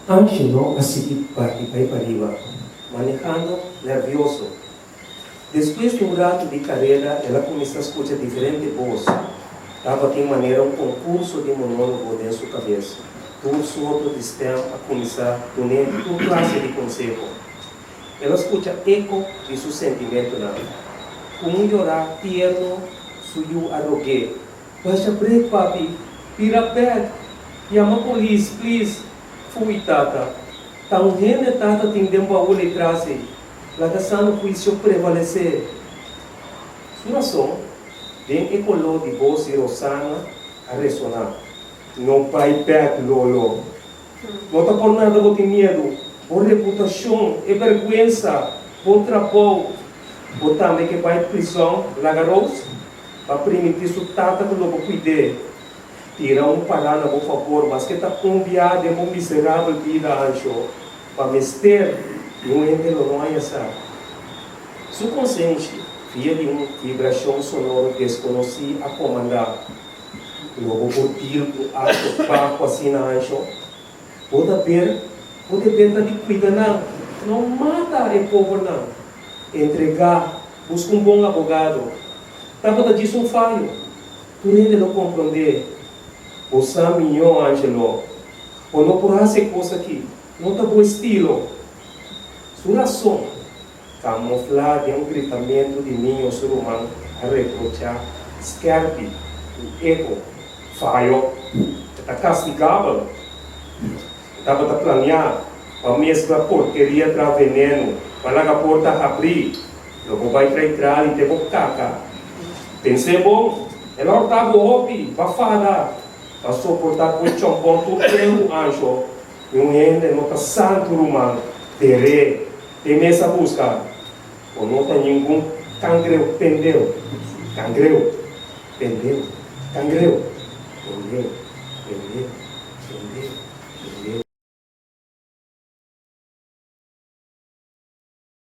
Angelo a sigui bati bai pariba, manehando nervioso. Despues di un ratu di kareda el a kuminsá skucha diferente bos. Tabatin manera un konkurso di monólogo den su kabes. Tur sorto di stèm a kuminsá dun'é tur klase di konseho. El a skucha eko di su sentimentunan. Ku un yorá tierno su yu a rog'é, Basha brek, papi! Bira bèk! Yama polis, plis! Fui, tata! Ta un hende tata tin den baul ei tras ei. Laga sano huisio prevalesé. Su rason, den e koló di bos di Rosana a resoná. No bai bèk, Lolo. No ta por nada bo tin miedu. Bo reputashon, e bèrgwensa, bo trabou. Bo tambe ke bai prizòn, laga Rose? Pa primintí su tata ku lo bo kuid'é. Tira un pará na bo fabor, maske ta un biaha den bo miserabel bida, Ancho. Pa mester di un hende lo no haña sa. Su konsenshi, via di un vibrashon sonoro deskonosí, a komandá, Lo bo por deal ku akto baho asina, Ancho? Bo ta ber, bo deber ta di kuida nan, no mata e pobernan. Entregá, buska un bon abogado. Tabata djis un fayo. Tur hende lo komprondé. Bo sa mihó, Angelo. Bo no por hasi e kos aki. No ta bo estilo. Su rason, kamuflá den un gritamentu di niño su ruman a reprochá skèrpi ku eko. Fayo. E ta kastigabel. E tabata planiá pa meskla porkeria tra venenu, pa laga porta habrí. Lo bo bai trai trali te bo kaka. Pens'é bon, el a hortá bo hopi, ba fada. Ta soportá ku e chòmpòn tur tempu, Ancho. Niun hende no ta santu, ruman. Teré, te mes a buska. Bo no ta ningun kangreu pendeu. Kangreu, pendeu, kangreu, pendeu, pendeu, pendeu.